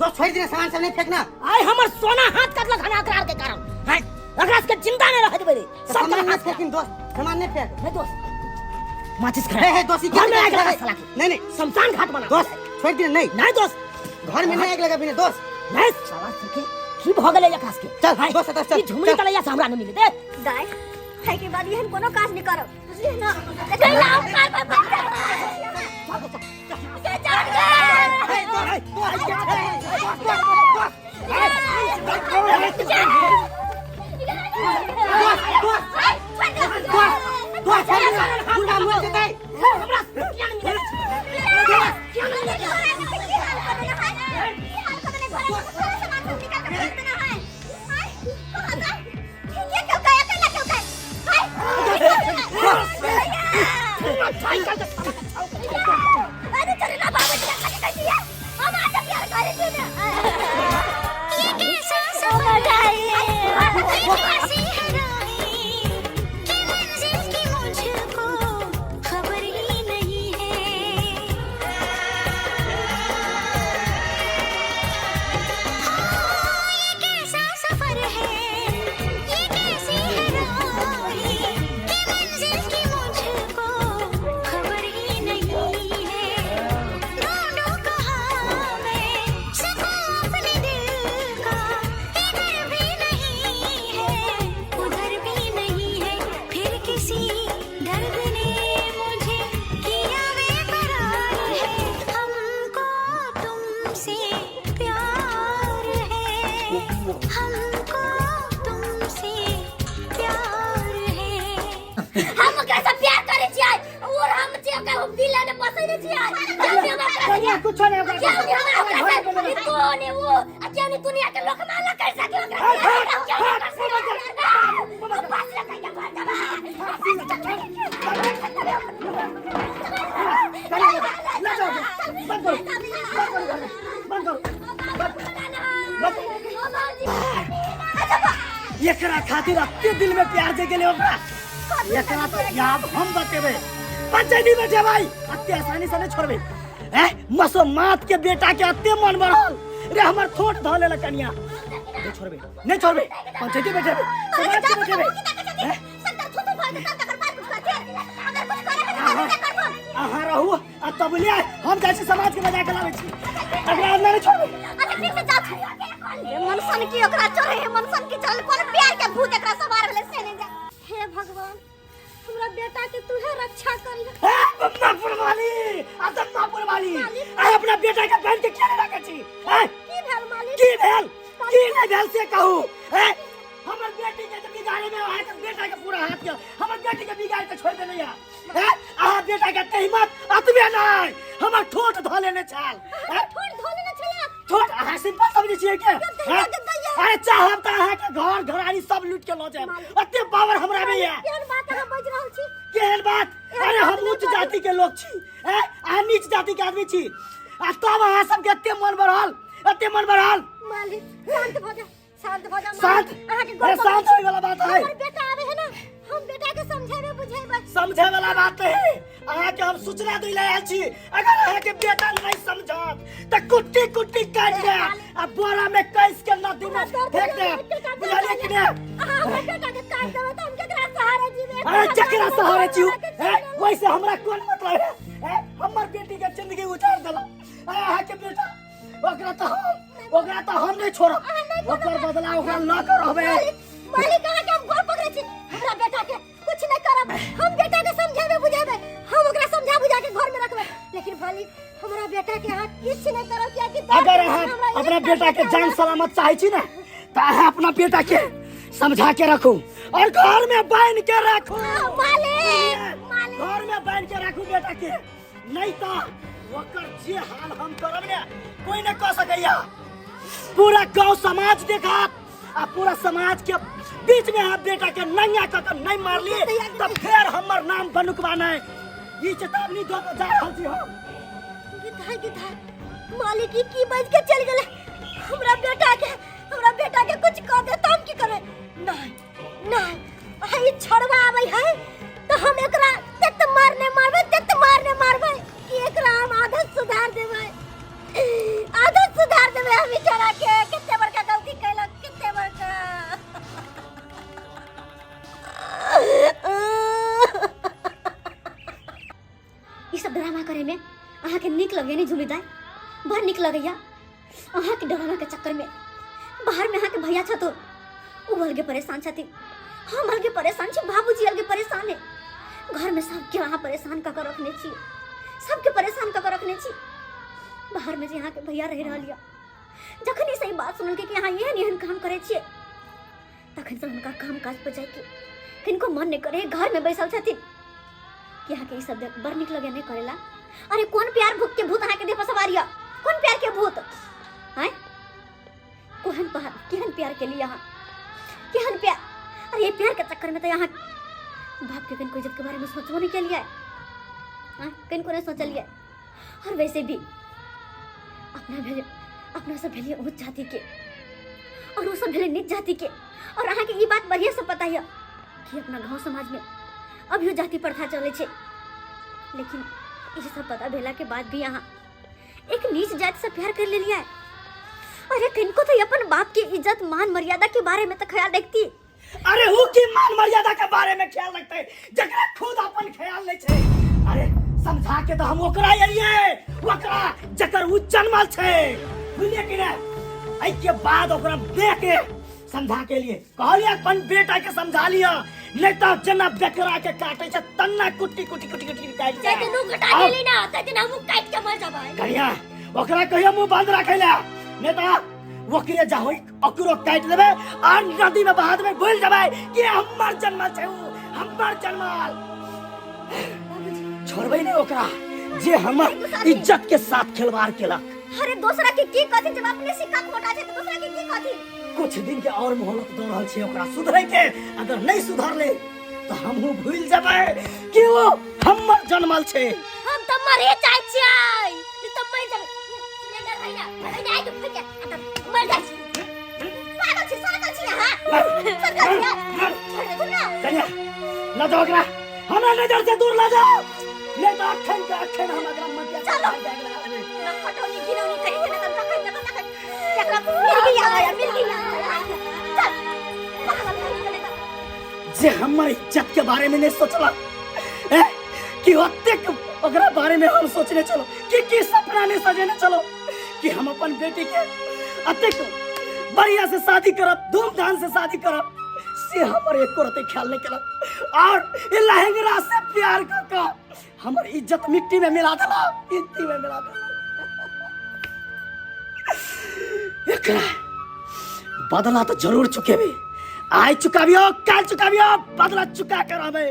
दोस्त छोड़ दिना, सामान सब नहीं फेंकना। आय हमर सोना हाथ कटलक हन एकरा के कारण हैं, एकरा के जिंदा नहीं रह देबै रे। तो सब सामान के नहीं हाथ फेंकिन दोस्त, सामान नहीं फेंक। नहीं दोस्त, माचिस खड़ा हे हे दोस्त, ई घर में आग लगा नहीं साला के। नहीं नहीं, शमशान घाट बना। दोस्त छोड़ दिना। नहीं नहीं दोस्त, घर में नहीं आग लगा बिना दोस्त। नहीं साला के की भ गेलै एकरा के? चल हैं? दोस्त, चल ई झुमरी चल। तलैया से हमरा नहीं मिले दे। दाई, खाए के बाद एहन कोनो काज नहीं करब, बुझलियै ना? चल आओ कार पर बैठ जा। चल गे। हे दोस्त, दोस्त, दोस्त, दोस्त, दोस्त, दोस्त, छोड़ दिना, बुढ़ा मुँह जेतै। हमरा किया नहीं मिले? किया नहीं मिले? खबर ही नहीं है। ये कैसा सफर है, ये कैसी है राहें कि मंजिल की मुझको खबर ही नहीं है। ढूंढूं कहाँ मैं सुकून अपने दिल का, इधर भी नहीं है उधर भी नहीं है। फिर किसी दर्द ने मुझे किया बेकरार है, हमको तुमसे प्यार है, हमको तुमसे प्यार है। हम ओकरा से प्यार करै छियै और हम छियै ओकरा हम दिल ने बसै नै छियै। कन्या कुछो नहीं ओकरा। क्यों नहीं हमरा ओकरा से ई तो ने वो आ क्यों नहीं दुनिया के लोग माला कर सके ओकरा क्यों नहीं कर सके? हम पास लगा के मार देबा। ले जाओ, बंद करो, बंद करो घर में, बंद करो। एकरा खातिर अत्ते दिल में प्यार जे गेले ओकरा, एकरा तो याद हम बतेबे, पंचायती में जेबै, अत्ते आसानी से नहीं छोड़बे। हैं मसो मात के बेटा के अत्ते मन बढ़ल रे, हमर ठोट धऽ लेलक कनिया। नहीं छोड़बे, नहीं छोड़बे, पंचायती में जेबै, समाज के बचेबै। हैं? अहाँ रहू आ तब ले हम जाइ छी समाज के बजा के लाबै छी, एकरा अंदर नहीं छोड़बे। मनसन की ओकरा चढ़े है, मनसन की चल कोन प्यार के भूत एकरा सवार भेलै से नहीं जा। हे भगवान, हमरा बेटा के तू है रक्षा करिह। ए, बम्मापुर वाली, आ बम्मापुर वाली, आ अपना बेटा के बहन के किया नहीं रखे छी? ए, की भेल मालिक? की भेल की नहीं भेल से कहू। ए, हमर बेटी के बिगाड़े में अहाँ के बेटा के पूरा हाथ के, हमर बेटी के बिगाड़ के छोड़ देने या। ए, अहाँ बेटा के एते हिम्मत अतबे नहीं, हमर ठोट धऽ लेने छल। ए, ठोर धो लेने छलै? ठोट अहाँ सिंपल समझै छियै के? दैया के दैया। अरे चाहब तऽ अहाँ के घर घरारी सब लूट के लऽ जायब, एते पावर हमरा में ये। केहन बात अहाँ बाजि रहल छी? केहन बात? अरे हम उच्च जाति के लोग छी, ए, अहाँ नीच जाति के आदमी छी, आ तब अहाँ सबके एते मन बढ़ल, एते मन बढ़ल। मालिक, शांत भऽ जा, शांत भऽ जा मालिक। शांत? अहाँके अरे गप शांत होय वाला बात है। हमर बेटा आवे है ना, हम बेटा के समझेबे बुझेबे। समझे वाला बात है? अहाँके हम सूचना दै लए आयल छी, अगर अहाँके बेटा नहीं समझत तऽ कुट्टी कुट्टी काटि देब आ बोरा में कस के नदी में फेंक देब, बुझलियै कि नहि? अहाँ हमर बेटा के काटि देबै तऽ हम केकरा सहारे जीबै? अरे जकरा सहारे छी, हैं, वैसे हमरा कोन मतलब है? हैं, हमर बेटी के जिंदगी उजाड़ देलक। अरे अहाँके बेटा, ओकरा तो हम नहीं छोड़ब, ओकर बदला ओकरा लऽ के रहबै। मालिक, मालिक, अहाँके हम गोर पकड़ै छी, हमरा बेटा के कुछ नहीं करब। हम बेटा के समझेबे बुझेबे, हम ओकरा समझा बुझा के घर में रखबै, लेकिन मालिक, हमरा बेटा के अहाँ किछु नहीं करब, कियाकि दर्द अगर में अहाँ हमरा एक अपना बेटा के जान सलामत चाहै छी ने तऽ अहाँ अपना बेटा के समझा के रखू और घर में बांध के रखू। मालिक, मालिक, घर में बांध के रखू बेटा के, नहीं तो ओकर जे हाल हम करब ने कोई नहीं कह सकैया। पूरा गांव समाज देखत आ पूरा समाज के बीच में अहाँ बेटा के नंगा कऽ के नहीं मारली तऽ फेर हमर नाम बनुकवा नहीं, ई चेतावनी दऽ के जा रहल छी हम। गिद्धा गिद्धा, मालिक ई की बज के चल गेलै? हमरा बेटा के, हमरा बेटा के कुछ कह दे त हम की करबै? नहीं नहीं, आ ई छोड़वा आबै है तो हम एकरा तत मारने मारबै, तत मारने मारबै कि एकरा हम आदत सुधार देबै, आदत सुधार देबै। करबै हम बेचारा के कते बड़का गलती कैलक कते बड़का। ई सब ड्रामा करे में अहाँ के नीक लगैया नहीं झुमरी दाई? बड़ नीक लगैया अहाँ के ड्रामा के चक्कर में। बाहर में अहाँ के भैया छथुन, उ अलगे परेशान छथिन, हम अलगे परेशान छी, बाबूजी अलगे परेशान है। घर में सबके अहाँ परेशान कऽ के रखने छी, सबके परेशान कऽ के रखने छी। बाहर में जे अहाँ के भैया रहि रहल यऽ, जखन ई सही बात सुनलकै कि अहाँ एहन एहन काम करै छियै, तखन से हुनका काम काज पर जाइके किनको मन नहि करे, घर में बैसल छथिन कि अहाँके ई सब देख बड़ नीक लगे नहीं करेला। अरे कोन प्यार भूत के भूत अहाँके देह पर सवार यऽ? कोन प्यार के भूत आँय? कोहन पहाड़ केहन प्यार के लिए अहाँ, केहन प्यार? अरे ये प्यार के चक्कर में तो यहाँ बाप के किनको इज्जत के बारे में सोचबो नहीं के लिए, हाँ किनको नहीं सोचलिए। और वैसे भी अपना भेल, अपना सब भेलिए ऊँच जाति के और वो सब भेले नीच जाति के। और अहाँ के ई बात बढ़िया से पता है कि अपना गांव समाज में अभियो जाति प्रथा चले छे, लेकिन ये सब पता भेला के बाद भी अहाँ एक नीच जाति से प्यार कर ले लिया है। अरे किनको तो अपन बाप के इज्जत मान मर्यादा के बारे में तो ख्याल रखती। अरे हु की मान मर्यादा के बारे में ख्याल रखते जकरा खुद अपन ख्याल नहीं छे। अरे समझा के तो हम ओकरा एलिए, ओकरा जकर उ जन्मल छे, बुझलिए कि ने? एहि के बाद ओकरा देख के समझा के लिए कहलिए अपन बेटा के समझा लिया, नहीं तो जना बेकरा के काटे छे तन्ना कुट्टी कुट्टी कुट्टी कुट्टी काट जाय तऽ नूह कटा गेली ना तऽ दिन हमहूँ काटि के मर जेबै। कनिया ओकरा कहियो मुंह बंद रखे ला, नहीं तो ओकरे जा होई ओकरो काटि देबै आ नदी में बहा देबै। भूल जेबै कि हमर जन्मल छै उ, हमर जन्मल। छोड़बै नहीं ओकरा जे हमर इज्जत के साथ खिलवाड़ केलक। अरे दोसरा के की कहथिन जब अपने सिक्का खोटा छै तऽ दोसरा के की कहथिन? कुछ दिन के और मोहलत दऽ रहल छियै ओकरा सुधरै के, अगर नहीं सुधरले तो हमहूँ भूल जेबै कि ओ हमर जन्मल छै। हम तऽ मरे जाइ छियै, नहीं तऽ मरि जेबै। सिलेंडर है ना, है ना, आइ के फेंक आ तऽ मरि जाइ छी। पागल छी, पागल छी अहाँ। पागल छी अहाँ। छोड़ दे ना। कन्या, ल जाओ ओकरा, हमरा नजर से दूर ल जाओ, नहीं तो अखन के अखन हम एकरा मटिया चलो। ना फटौनी घिनौनी कहीं के ना तखन ना तखन एकरा मिल गया आया, मिल गया आया। चल पागल कहीं के ना। जे हमर इज्जत के बारे में नहीं सोचलक ए, कि ओतेक ओकरा बारे में हम सोचने चलो कि की सपना नहीं सजेने चलो कि हम अपन बेटी के अतेक बढ़िया से शादी करब, धूमधाम से शादी करब, से हमर एको रत्ती ख्याल नहीं केलक और ई लहंगरा से प्यार क के हमर इज्जत मिट्टी में मिला देलक, मिट्टी में मिला देलक। एकरा बदला तो जरूर चुकेबे, आइ चुकाबियो काल चुकाबियो, बदला चुका कर रहबे।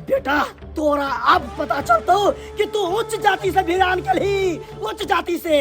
बेटा तोरा अब पता चलतो कि तू उच्च जाति से भिड़ान केलही, उच्च जाति से।